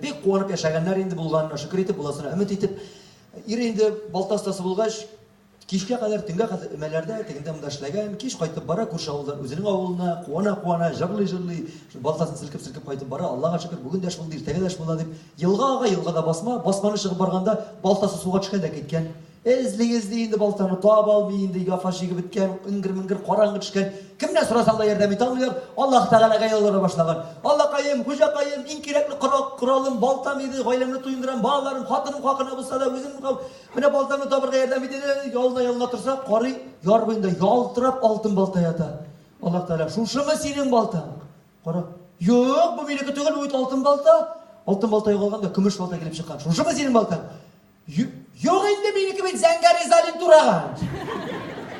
Бик куанып яшәгәннәр инде булганына шөкер итеп, буласына өмет итеп. Ире инде балта остасы булгач, кичкә кадәр, төнгә кадәр өмәләрдә, тегендә-монда эшләгән, кич кайтып бара, күрше авылдан үзенең авылына, куана-куана, җырлый-җырлый, шул балтасын селкеп-селкеп кайтып бара, Аллага шөкер, бүген дә эш булды, иртәгә дә эш була дип. Елга ага, елгада басма, басманы чыгып барганда, балтасы суга төшкән дә киткән. Эзли-эзли инде балтаны, таба алмый инде, яфа чигеп беткән, эңгер-меңгер караңгы төшкән. Кемнән сорасаң да ярдәм итә алмыйлар, Аллаһ Тәгаләгә ялвара башлаган. Аллакаем, хуҗакаем, иң кирәкле коралым, балтам иде, гаиләмне туендырам, балаларым, хатыным хакына булса да, үзем менә балтамны табырга ярдәм ит иде. Ялына-ялына торса, карый, яр буенда ялтырап алтын балта ята. Аллаһ Тәгалә, шушымы синең балтаң? Кара. Юк, бу минеке түгел, бу бит алтын балта. Алтын балта югалган да, көмеш балта килеп чыккан. Шушымы синең балтаң? Юк инде, минеке бит зәңгәр изолин тураган.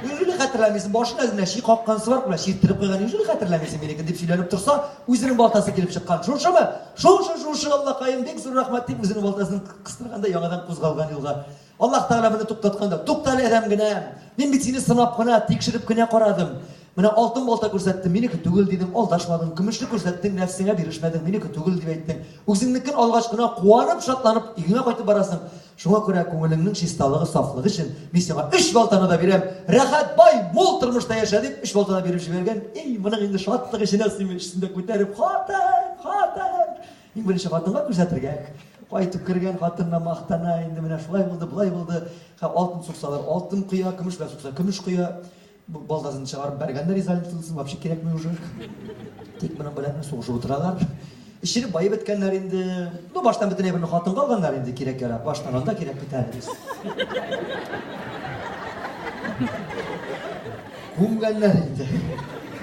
Неужели хәтерләмисең? Башына менә ши каккан сварк белән чирттереп куйган. Неужели хәтерләмисең минекен дип сөйләнеп торса, үзенең балтасы килеп чыккан. Шушымы? Шушы, шушы, Аллакаем, бик зур рәхмәт дип үзенең балтасын кыстырган да яңадан кузгалган юлга. Аллаһ Тәгалә моны туктаткан да, Туктале, адәм генәм, мин бит сине сынап кына, тикшереп кенә карадым. Менә алтын балта күрсәттем, минеке түгел дидең, алдашмадың, көмешле күрсәттең, нәфсеңә бирешмәдең, минеке түгел дип әйттең. Үзеңнекен алгач кына куанып, шатланып өеңә кайтып барасың. Шуңа күрә күңелеңнең чисталыгы, сафлыгы өчен мин сиңа өч балтаны да бирәм. Рәхәт, бай, мул тормышта яшә дип, өч балта да биреп җибәргән. Эй, моның инде шатлык эченә сыймый, өчесен дә күтәреп, хатын, хатын! Иң беренче хатынга күрсәтергә. Кайтып кергән хатынына мактана, инде менә шулай булды, болай булды. Һәм алтын суксалар, алтын коя, көмеш белән сукса, көмеш коя. Балдасын чыгарып бәргәннәр изолентасын, вообще кирәкми уже. Тик моның белән сугышып утыралар. Эчереп баеп беткәннәр инде. Ну, баштан бөтен әйберне хатынга алганнар инде, кирәк-ярак. Баштан анда кирәк бит әле. Күмгәннәр инде.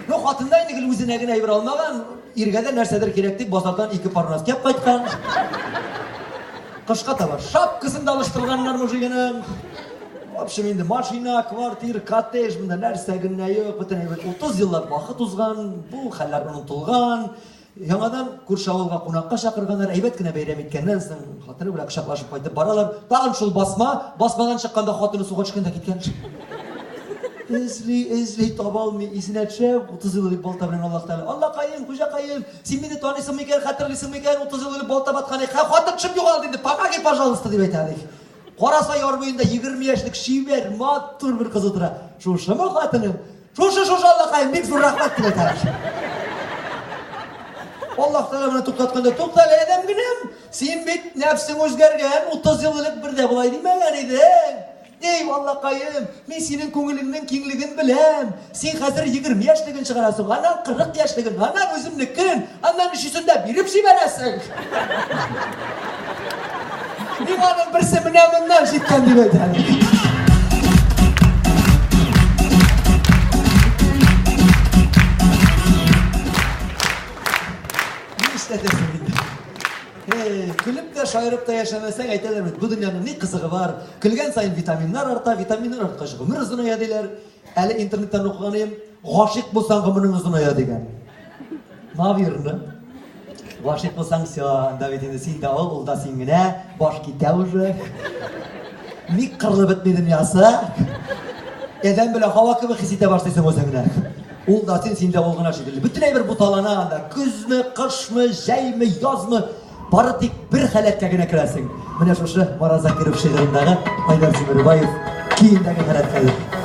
Ну, хатын да инде гел үзенә генә әйбер алмаган. Иргә дә нәрсәдер кирәк дип базардан ике пар носки алып кайткан. Кышка таба шапкасын да алыштырганнар мужигының. В общем, инде машина, квартир, коттедж, монда нәрсә генә юк, бөтен әйбер. 30 еллап вакыт узган, бу хәлләр онытылган. Яңадан күрше авылга кунакка чакырганнар, әйбәт кенә бәйрәм иткәннән соң, хатыны белән кочаклашып кайтып баралар. Тагын шул басма, басмадан чыкканда хатыны суга төшкән дә киткән. Эзли, эзли, таба алмый, исенә төшә, 30 ел элек балта белән Аллаһ Тәгалә. Аллакаем, хуҗакаем, син мине таныйсың микән, хәтерлисең микән, 30 ел элек балта баткан, хатын төшеп югалды инде, помоги, пожалуйста, дип әйтә. Караса яр буенда 20 яшьлек чибәр, матур бер кыз утыра. Шушымы хатының? Шушы, шушы, Аллакаем, бик зур рәхмәт дип әйтә. Аллаһ Тәгалә моны туктатканда, туктале, адәм генәм, син бит нәфсең үзгәргән, 30 ел элек бер дә болай димәгән идең. Эй, Аллакаем, мин синең күңелеңнең киңлеген беләм. Син хәзер 20 яшьлеген чыгарасың, аннан 40 яшьлеген, аннан үземнекен, аннан өчесен дә биреп җибәрәсең. Миңа аның берсе менә моннан җиткән дип әйтәм. Ни эшләтәсең инде? Эй, көлеп тә, шаярып та яшәмәсәң, әйтәләр бит, бу дөньяның ни кызыгы бар? Көлгән саен витаминнар арта, витаминнар арткач гомер озыная диләр. Әле интернеттан укыган идем, гашыйк булсаң гомерең озыная дигән. Наверно. Гашыйк булсаң, все, анда бит инде син дә ул, ул да син генә, баш китә уже. Ник кырылып бетми дөньясы? Адәм белән һава кебек хис итә башлыйсың үзеңне. Ул да син, син дә ул гына шикелле. Бөтен әйбер буталана анда. Көзме, кышмы, җәйме, язмы. Бары тик бер халәткә генә керәсең. Менә шушы Марат Закиров шигырендәге Айдар Тимербаев көендәге халәткә.